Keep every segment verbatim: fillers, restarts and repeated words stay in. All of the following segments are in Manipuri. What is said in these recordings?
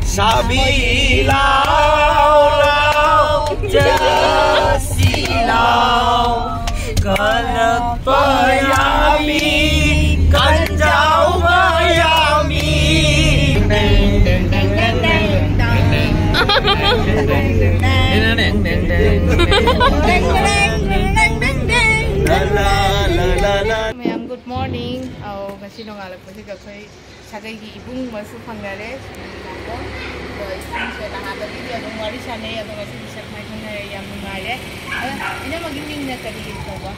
ꯁꯥꯕꯤ ꯂꯥꯎ ꯂꯥꯎ ꯆꯠꯁꯤ ꯂꯥꯎ ꯀꯜꯂꯛꯄ ꯌꯥꯃꯤ ꯀꯟꯖꯥꯎꯕ ꯌꯥꯃꯤ ꯃꯌꯥꯝ good morning. ꯑꯧ, ꯉꯁꯤ ꯅꯣꯡꯉꯥꯜꯂꯛꯄꯁꯤꯗ ꯑꯩꯈꯣꯏ ꯁꯥꯒꯩꯒꯤ ꯏꯕꯨꯡ ꯑꯃꯁꯨ ꯐꯪꯅꯔꯦ꯫ ꯑꯗꯣ ꯏꯕꯨꯡꯁꯦ ꯅꯍꯥꯟꯗꯒꯤꯗꯤ ꯑꯗꯨꯝ ꯋꯥꯔꯤ ꯁꯥꯟꯅꯩ, ꯑꯗꯣ ꯉꯁꯤꯗꯤ ꯁꯛ ꯃꯥꯏ ꯈꯪꯅꯔꯦ, ꯌꯥꯝ ꯅꯨꯡꯉꯥꯏꯔꯦ꯫ ꯑꯗꯣ ꯏꯅꯝꯃꯒꯤ ꯃꯤꯡꯅ ꯀꯔꯤ ꯀꯧꯕ?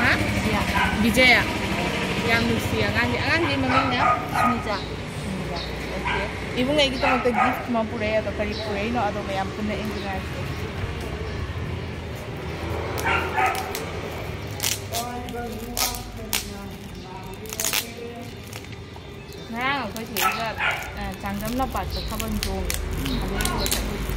ꯍꯥ? ꯕꯤꯖꯌꯥ꯫ ꯕꯤꯖꯌꯥ꯫ ꯌꯥꯝ ꯅꯨꯡꯁꯤ ꯑꯉꯥꯡꯁꯦ꯫ ꯑꯉꯥꯡꯁꯤꯒꯤ ꯃꯃꯤꯡꯅ? ꯁꯨꯅꯤꯖꯥ꯫ ꯁꯨꯅꯤꯖꯥ꯫ Okay꯫ ꯏꯕꯨꯡ ꯑꯩꯒꯤꯗꯃꯛꯇ gift ꯑꯃ ꯄꯨꯔꯛꯑꯦ, ꯑꯗꯣ ꯀꯔꯤ ꯄꯨꯔꯛꯏꯅꯣ ꯑꯗꯣ ꯃꯌꯥꯝ ꯄꯨꯟꯅ enjoy ꯇꯧꯁꯦ꯫ ꯉꯔꯥꯡ ꯑꯩꯈꯣꯏ ꯆꯦꯒ, ꯑ, ꯆꯥꯡꯖꯝ ꯂꯝꯄꯥꯛꯇ ꯊꯥꯕꯜ ꯆꯣꯡꯉꯦ꯫ ꯑꯗꯩ ꯑꯗꯨꯒ ꯆꯠꯂꯨꯁꯦ꯫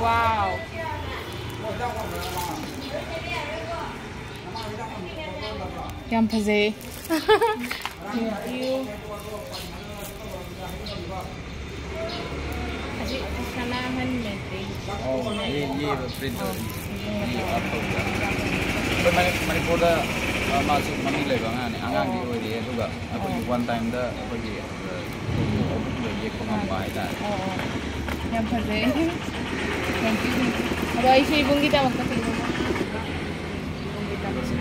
Wow. ꯌꯥꯝ ꯐꯖꯩ꯫ Thank you. ꯑꯁꯤ ꯁꯅꯥ ꯑꯍꯟ ꯃꯩꯇꯩ꯫ ꯑꯣ, ꯌꯦ, ꯌꯦ, print ꯑꯣ, ꯇꯧꯔꯤ꯫ ꯌꯦ, art ꯇꯧꯕ꯫ ꯑꯩꯈꯣꯏ ꯃꯅꯤ-, ꯃꯅꯤꯄꯨꯔꯗ, ꯑ, ꯃꯥꯁꯨ ꯃꯃꯤꯡ ꯂꯩꯕ ꯑꯉꯥꯡꯅꯤ꯫ ꯑꯉꯥꯡꯗꯤ ꯑꯣ꯫ ꯑꯣꯏꯔꯤꯌꯦ, ꯑꯗꯨꯒ ꯑꯩꯈꯣꯏꯒꯤ ꯑꯣ꯫ One time ꯗ ꯑꯩꯈꯣꯏꯒꯤ, ꯑ, ꯑꯗꯨꯒꯨꯝꯕ ꯌꯦꯛꯄ ꯉꯝꯕ ꯍꯥꯏꯇꯥꯔꯦ꯫ ꯑꯣ, ꯑꯣ꯫ ꯌꯥꯝ ꯐꯖꯩ꯫ Thank you, thank you. ꯑꯗꯣ ꯑꯩꯁꯨ ꯏꯕꯨꯡꯒꯤꯗꯃꯛꯇ ꯀꯩꯅꯣꯝꯃ ꯏꯕꯨꯡꯒꯤꯗꯃꯛꯇ꯫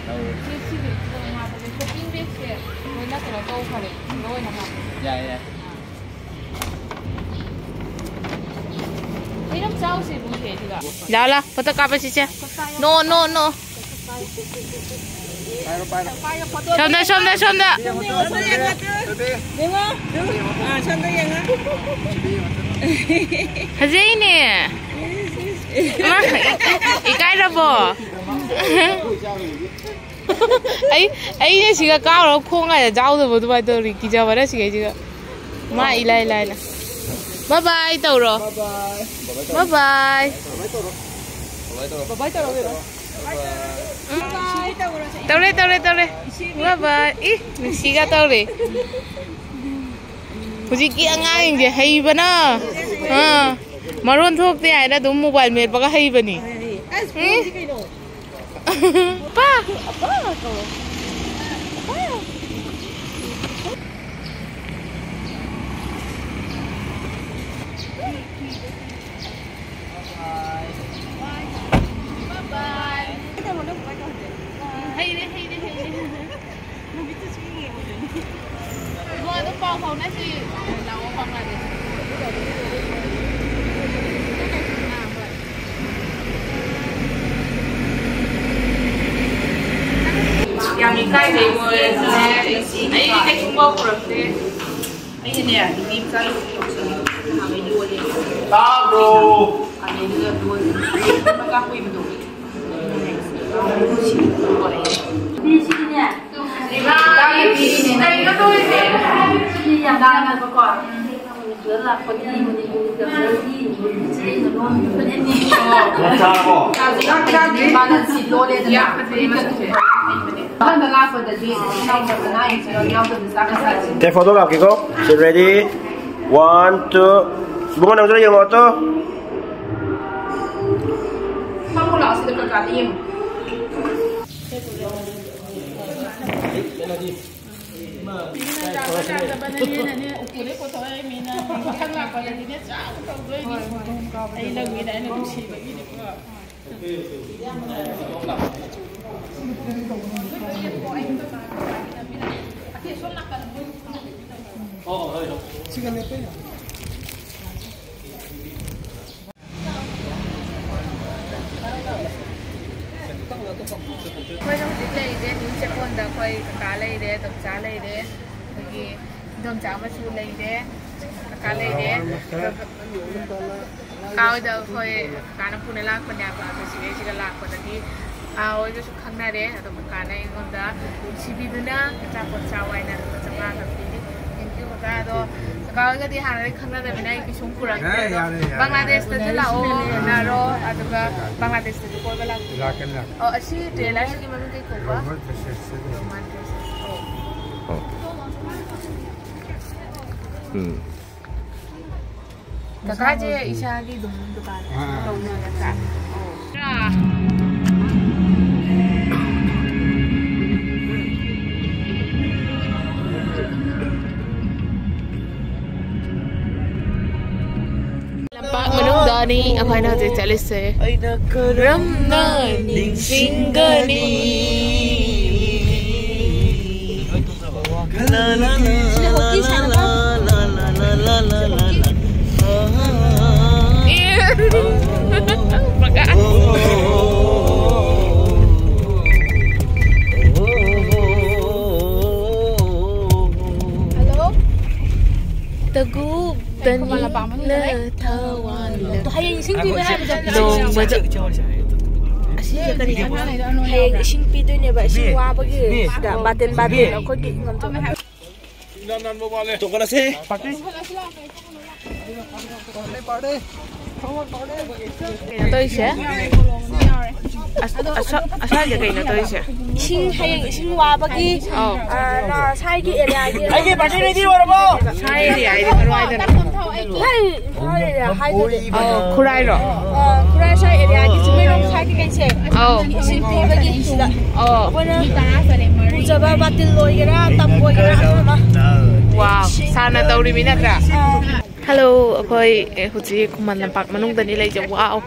ꯂꯧꯔꯦ꯫ ꯁꯤ, ꯁꯤꯒꯤ ꯉꯥꯏꯈꯣꯅꯦ, shopping bag ꯁꯦ ꯂꯣꯏꯅ ꯀꯩꯅꯣ ꯇꯧꯈ꯭ꯔꯦ꯫ ꯁꯤꯗ ꯑꯣꯏꯅ ꯍꯥꯞꯄꯦ꯫ ꯌꯥꯏ, ꯌꯥꯏ꯫ ꯂꯥꯎ, ꯂꯥꯎ, photo ꯀꯥꯞꯄꯁꯤꯁꯦ꯫ No, no, no. ꯄꯥꯏꯔꯣ, ꯄꯥꯏꯔꯣ꯫ ꯁꯣꯝꯗ, ꯁꯣꯝꯗ, ꯁꯣꯝꯗ꯫ ꯌꯦꯡꯉꯣ, ꯌꯦꯡꯉꯣ꯫ ꯑꯥ, ꯁꯣꯝꯗ ꯌꯦꯡꯉꯣ꯫ ꯐꯖꯩꯅꯦ꯫ ꯏꯃꯥ, ꯏꯀꯥꯏꯔꯕꯣ? ꯑꯩ ꯑꯩꯅ ꯁꯤꯒ ꯀꯥꯎꯔꯒ ꯈꯣꯡ ꯍꯥꯏꯅ ꯆꯥꯎꯗꯕ ꯑꯗꯨꯃꯥꯏꯅ ꯇꯧꯔꯤ, ꯀꯤꯖꯕꯅ ꯁꯤꯈꯩꯁꯤꯒ꯫ ꯃꯥ ꯏꯂꯥꯏ ꯂꯥꯏꯅ ꯕꯥꯏ ꯕꯥꯏ ꯇꯧꯔꯣ꯫ ꯕꯥꯏ ꯕꯥꯏ꯫ ꯇꯧꯔꯦ ꯇꯧꯔꯦ ꯇꯧꯔꯦ꯫ ꯕꯥꯏ ꯕꯥꯏ꯫ ꯏ ꯅꯨꯡꯁꯤꯒ ꯇꯧꯔꯦ꯫ ꯍꯧꯖꯤꯛꯀꯤ ꯑꯉꯥꯡꯁꯤꯡꯁꯦ ꯍꯩꯕꯅ, ꯑꯥ, ꯃꯔꯣꯟ ꯊꯣꯛꯇꯦ ꯍꯥꯏꯅ ꯑꯗꯨꯝ ꯃꯣꯕꯥꯏꯜ ꯃꯦꯠꯄꯒ ꯍꯩꯕꯅꯤ꯫ ꯎꯝ꯫ ꯄꯥ! ꯍꯩꯔꯦ, ꯍꯩꯔꯦ, ꯍꯩꯔꯦ꯫ ꯃꯣꯏ ꯑꯗꯨꯝ ꯄꯥꯎ ꯐꯥꯎꯅꯁꯤ꯫ ꯂꯥꯛꯑꯣ, ꯕꯪꯒ꯭ꯂꯥꯗꯦꯁ꯫ ꯌꯥꯝ ꯏꯀꯥꯏꯖꯩ, ꯃꯣꯔꯦꯁꯦ꯫ ꯑꯩ ꯀꯩꯁꯨꯝꯐꯥꯎ ꯄꯨꯔꯛꯇꯦ꯫ ꯑꯩꯅꯅꯦ, ꯅꯨꯄꯤ ꯃꯆꯥ ꯂꯨꯍꯣꯡꯕ ꯌꯥꯎꯁꯪꯒꯤ ꯅꯍꯥꯟꯒꯩ ꯌꯣꯜꯂꯦꯕ꯫ ꯇꯥꯕ꯭ꯔꯣ? ꯑꯗꯩꯗꯨꯗ ꯂꯣꯜꯂꯦ꯫ ꯃꯀꯥ ꯀꯨꯏꯕꯗꯣ꯫ ꯁꯤꯗꯤꯅꯦ꯫ ꯀꯩꯅꯣ ꯇꯧꯔꯤꯁꯦ? ꯁꯤꯗꯤ ꯌꯥꯝ ꯌꯥꯝꯃꯦꯕꯀꯣ꯫ ꯃꯅꯤꯄꯨꯔꯗ ꯂꯥꯛꯄꯒꯤ ꯃꯅꯤꯄꯨꯔꯒꯤ ꯀꯜꯆꯔꯒꯤ ꯏꯆꯦꯅ ꯂꯣꯟꯕ ꯐꯅꯦꯛꯅꯤ꯫ ꯃꯆꯥꯀꯣ? ꯃꯥꯅ ꯁꯤ ꯂꯣꯜꯂꯦꯗꯅ꯫ ꯑꯍꯥꯟꯕ ꯂꯥꯛꯄꯗꯗꯤ ꯏꯅꯥꯎ ꯑꯅꯥ ꯑꯌꯦꯛꯁꯨ ꯌꯥꯎꯗꯕꯅ ꯆꯥꯛꯀ ꯆꯥꯁꯤ꯫ ꯇꯦ ꯐꯣꯇꯣ ꯀꯥꯞꯀꯦꯀꯣ꯫ ꯁꯤ ꯔꯦꯗꯤ꯫ One, two. ꯏꯕꯨꯡꯉꯣ, ꯅꯪꯁꯨ ꯌꯦꯡꯉꯣ ꯇꯨ꯫ ꯐꯝꯃꯣ ꯂꯥꯛꯑꯣ ꯁꯤꯗ ꯀꯀꯥꯗ ꯌꯦꯡꯉꯣ꯫ ꯃꯤꯅ ꯆꯥꯕ ꯆꯥꯗꯕꯅꯅꯦꯅꯅꯦ ꯎꯄꯨꯗꯩ ꯄꯨꯊꯣꯛꯑꯦ꯫ ꯃꯤꯅ ꯃꯊꯪ ꯂꯥꯛꯄꯗꯗꯤꯅꯦ ꯆꯥꯕ ꯇꯧꯗꯣꯏꯅꯤ꯫ ꯑꯩ ꯂꯪꯒꯤꯅꯦ, ꯑꯩꯅ ꯅꯨꯡꯁꯤꯕꯒꯤꯅꯦꯀꯣ꯫ ꯑꯩꯈꯣꯏꯅ ꯍꯧꯖꯤꯛ ꯂꯩꯔꯤꯁꯦ ꯅ꯭ꯌꯨ ꯆꯦꯛꯀꯣꯟꯗ꯫ ꯑꯩꯈꯣꯏ ꯀꯀꯥ ꯂꯩꯔꯦ, ꯗꯣꯝꯆꯥ ꯂꯩꯔꯦ, ꯑꯩꯈꯣꯏꯒꯤ ꯏꯗꯣꯝꯆꯥ ꯑꯃꯁꯨ ꯂꯩꯔꯦ, ꯀꯀꯥ ꯂꯩꯔꯦ꯫ ꯀꯀꯥ ꯍꯣꯏꯗ ꯑꯩꯈꯣꯏ ꯀꯀꯥꯅ ꯄꯨꯅ ꯂꯥꯛꯄꯅꯦꯕ, ꯑꯗꯣ ꯁꯤꯗꯩꯁꯤꯗ ꯂꯥꯛꯄꯗꯗꯤ ꯀꯀꯥ ꯍꯣꯏꯒꯁꯨ ꯈꯪꯅꯔꯦ꯫ ꯑꯗꯣ ꯀꯀꯥꯅ ꯑꯩꯉꯣꯟꯗ ꯅꯨꯡꯁꯤꯕꯤꯗꯨꯅ ꯑꯆꯥꯄꯣꯠ ꯆꯥꯎ ꯍꯥꯏꯅ ꯂꯨꯄꯥ ꯆꯥꯝꯃꯉꯥ ꯈꯛ ꯄꯤꯔꯤ꯫ Thank you ꯀꯀꯥ꯫ ꯑꯗꯣ ꯀꯀꯥ ꯍꯣꯏꯒꯗꯤ ꯍꯥꯟꯅꯗꯩ ꯈꯪꯅꯗꯕꯅꯤꯅ ꯑꯩ ꯀꯩꯁꯨꯝ ꯄꯨꯔꯛꯇ꯭ꯔꯦ꯫ ꯑꯗꯣ ꯌꯥꯔꯦ, ꯌꯥꯔꯦ꯫ ꯕꯪꯒ꯭ꯂꯥꯗꯦꯁꯇꯁꯨ ꯂꯥꯛꯑꯣ, ꯎꯅꯔꯣ꯫ ꯑꯗꯨꯒ ꯕꯪꯒ꯭ꯂꯥꯗꯦꯁꯇꯁꯨ ꯀꯣꯏꯕ ꯂꯥꯛꯄꯤꯌꯨ꯫ ꯂꯥꯛꯀꯅꯤ, ꯂꯥꯛꯀꯅꯤ꯫ ꯑꯣ, ꯑꯁꯤ ꯇ꯭ꯔꯦꯂꯔꯁꯤꯒꯤ ꯃꯃꯤꯡ ꯀꯩ ꯀꯧꯕ? Roman princess. Roman princess. ꯑꯣ꯫ ꯑꯣ꯫ ꯎꯝ꯫ ꯀꯀꯥꯁꯦ ꯏꯁꯥꯒꯤ ꯑꯗꯨꯝ ꯗꯨꯀꯥꯟ ꯑꯥ꯫ ꯇꯧꯕ ꯅꯠꯇ꯭ꯔꯥ? ꯑꯣ꯫ ꯂꯝꯄꯥꯛ ꯃꯅꯨꯡꯗꯅꯤ ꯑꯩꯈꯣꯏꯅ ꯍꯧꯖꯤꯛ ꯆꯠꯂꯤꯁꯦ꯫ ꯑꯩꯅ ꯀꯔꯝꯅ ꯅꯤꯡꯁꯤꯡꯒꯅꯤ? Hello? ꯇꯒꯨ ꯇꯅꯤꯡꯅ ꯊꯋꯥꯟ ꯍꯌꯦꯡ ꯏꯁꯤꯡ ꯄꯤꯕ ꯍꯥꯏꯕꯗꯣ ꯅꯣꯡꯃꯗ ꯑꯁꯤꯁꯦ ꯀꯔꯤ ꯍꯥꯏꯕ? ꯍꯌꯦꯡ ꯏꯁꯤꯡ ꯄꯤꯗꯣꯏꯅꯦꯕ, ꯏꯁꯤꯡ ꯋꯥꯕꯒꯤ ꯁꯤꯗ ꯕꯥꯇꯤꯟ ꯕꯥꯇꯤꯟ ꯑꯩꯈꯣꯏꯒꯤ ꯏꯪꯉꯝꯗꯣꯏꯅꯦ꯫ ꯀꯩꯅꯣ ꯇꯧꯔꯤꯁꯦ? ꯑꯁ, ꯑꯁ, ꯑꯁ꯭ꯋꯥꯏꯗ ꯀꯩꯅꯣ ꯇꯧꯔꯤꯁꯦ? ꯏꯁꯤꯡ, ꯍꯌꯦꯡ ꯏꯁꯤꯡ ꯋꯥꯕꯒꯤ, ꯑꯧ꯫ ꯑ, ꯅ-, ꯁ꯭ꯋꯥꯏꯒꯤ ꯑꯦꯔꯤꯌꯥꯒꯤ ꯑꯩꯒꯤ ꯕꯥꯇꯤꯟ ꯔꯦꯗꯤ ꯑꯣꯏꯔꯕꯣ? ꯁ꯭ꯋꯥꯏ ꯑꯦꯔꯤꯌꯥ ꯍꯥꯏꯗꯤ ꯀꯔꯥꯏꯗꯅꯣ? ꯍꯩ, ꯏꯝꯐꯥꯜ ꯑꯦꯔꯤꯌꯥ ꯍꯥꯏꯗꯣꯏꯅꯦ꯫ ꯑꯧ, ꯈꯨꯔꯥꯏꯔꯣ? ꯑ, ꯈꯨꯔꯥꯏ ꯁ꯭ꯋꯥꯏ ꯑꯦꯔꯤꯌꯥꯒꯤ ꯆꯤꯡꯃꯩꯔꯣꯡ ꯁ꯭ꯋꯥꯏꯒꯤ ꯀꯩꯁꯦ꯫ ꯑꯧ꯫ ꯏꯁꯤꯡ ꯄꯤꯕꯒꯤ ꯁꯤꯗ꯫ ꯑꯧ꯫ ꯑꯩꯈꯣꯏꯅ ꯄꯨꯖꯕ ꯕꯥꯇꯤꯜ ꯑꯣꯏꯒꯦꯔꯥ, ꯇꯞ ꯑꯣꯏꯒꯦꯔꯥ, ꯑꯃ ꯑꯃ꯫ ꯋꯥꯎ, ꯁꯥꯔꯅ ꯇꯧꯔꯤꯃꯤ ꯅꯠꯇ꯭ꯔꯥ? ꯑ꯫ Hello, ꯑꯩꯈꯣꯏ, ꯑꯦ, ꯍꯧꯖꯤꯛ ꯈꯨꯃꯟ ꯂꯝꯄꯥꯛ ꯃꯅꯨꯡꯗꯅꯤ ꯂꯩꯖꯦ꯫ ꯋꯥꯎ,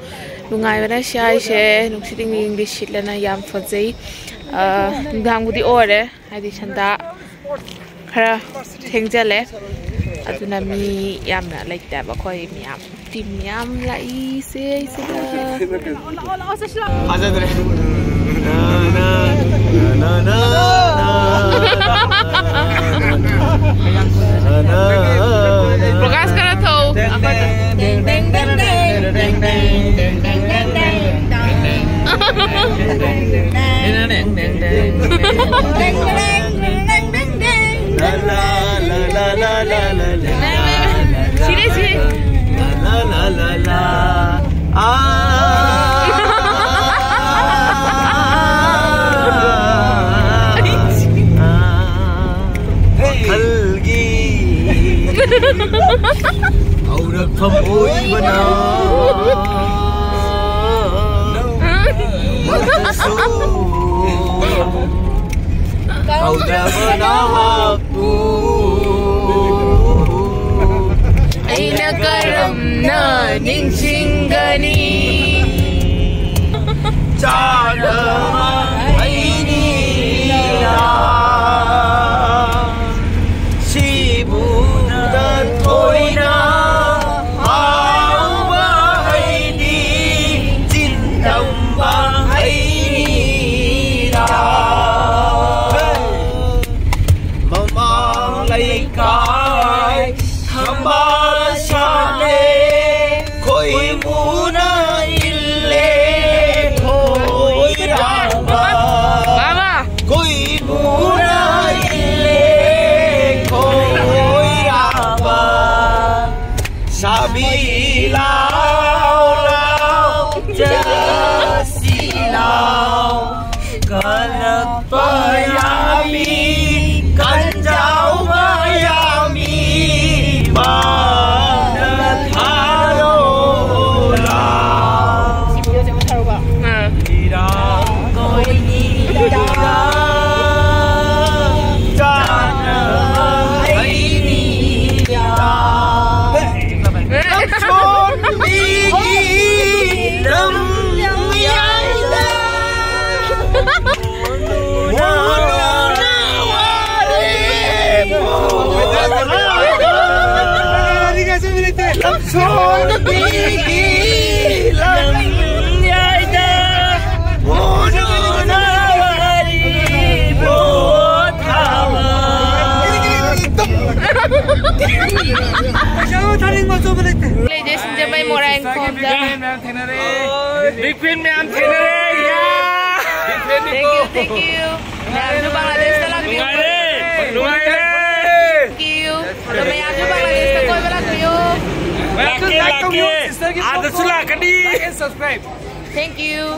ꯅꯨꯡꯉꯥꯏꯕꯅ ꯁꯤ ꯍꯥꯏꯁꯦ, ꯅꯨꯡꯁꯤꯠ ꯏꯪꯂꯤ ꯏꯪꯂꯤ ꯁꯤꯠꯂꯅ ꯌꯥꯝ ꯐꯖꯩ꯫ ꯑ, ꯅꯨꯡꯗꯥꯡꯕꯨꯗꯤ ꯑꯣꯏꯔꯦ, ꯍꯥꯏꯗꯤ ꯁꯟꯗꯥ ꯈꯔ ꯊꯦꯡꯖꯜꯂꯦ, ꯑꯗꯨꯅ ꯃꯤ ꯌꯥꯝꯅ ꯂꯩꯇꯦꯕ꯫ ꯑꯩꯈꯣꯏ ꯃꯌꯥꯝ, ꯇꯤꯝ ꯃꯌꯥꯝ ꯂꯥꯛꯏꯁꯦ ꯁꯤꯗ꯫ ꯊꯥꯖꯗ꯭ꯔꯦ꯫ ꯄ꯭ꯔꯣꯀꯥꯁ ꯈꯔ ꯊꯧ꯫ ꯗꯦꯡ, ꯗꯦꯡ, ꯗꯦꯡ, ꯗꯦꯡ, ꯗꯦꯡ, ꯗꯦꯡ, ꯗꯦꯡ, ꯗꯦꯡ, ꯗꯦꯡ, ꯗꯦꯡ, ꯗꯦꯡ, ꯗꯦꯡ꯫ ꯁꯤꯔꯦ, ꯁꯤꯔꯦ꯫ ꯋꯥꯈꯜꯒꯤ ꯍꯧꯔꯛꯐꯝ ꯑꯣꯏꯕꯅ ꯃꯗꯨꯁꯨ ꯀꯧꯗꯕ ꯅꯍꯥꯛꯄꯨ ꯑꯩꯅ ꯀꯔꯝꯅ ꯅꯤꯡꯁꯤꯡꯒꯅꯤ? ꯆꯥꯅꯕ ꯍꯩꯅꯤꯔꯥ? ꯁꯤꯕꯨ ꯅꯊꯣꯏꯅ ꯍꯥꯎꯕ ꯍꯩꯅꯤ, ꯆꯤꯟꯗꯝꯕ ꯍꯩꯅꯤꯔꯥ? ꯃꯃꯥꯡ ꯂꯩꯀꯥꯏ ꯊꯝꯕꯥꯜ ꯁꯥꯠꯂꯦ, ꯈꯣꯏꯃꯨꯅ ꯏꯜꯂꯦ ꯈꯣꯏꯔꯥꯡꯕ꯫ ꯈꯣꯏꯃꯨꯅ ꯏꯜꯂꯦ ꯈꯣꯏꯔꯥꯡꯕ꯫ ꯁꯥꯕꯤ ꯂꯥꯎ ꯂꯥꯎ ꯆꯠꯁꯤ ꯂꯥꯎ꯫ ꯀꯜꯂꯛꯄ ꯌꯥꯝꯃꯤ, ꯀꯟꯖꯥꯎꯕ ꯌꯥꯝꯃꯤ, ꯃꯥꯅ ꯊꯥꯔꯣ ꯂꯥꯎ꯫ ꯏꯔꯥꯡ ꯀꯣꯏꯅꯤ ꯏꯔꯥꯡ ꯆꯥꯅ ꯍꯩꯅꯤ ꯏꯔꯥꯡ꯫ ꯂꯩꯖꯩ ꯁꯤꯡꯖꯃꯩ ꯃꯣꯏꯔꯥꯡ ꯈꯣꯡꯗ꯫ ꯕꯤꯛ ꯐꯦꯟ ꯃꯌꯥꯝ ꯊꯦꯡꯅꯔꯦ꯫ ꯌꯥ! Thank you, thank you. ꯃꯌꯥꯝꯁꯨ ꯕꯪꯒ꯭ꯂꯥꯗꯦꯁꯇ ꯂꯥꯛꯄꯤꯌꯨ꯫ ꯅꯨꯡꯉꯥꯏꯔꯦ, ꯅꯨꯡꯉꯥꯏꯔꯦ꯫ Thank you. ꯂꯥꯛꯀꯦ, ꯂꯥꯛꯀꯦ꯫ Sister ꯒꯤ ꯑꯥꯗꯁꯨ ꯂꯥꯛꯀꯅꯤ꯫ Like and subscribe. Thank you.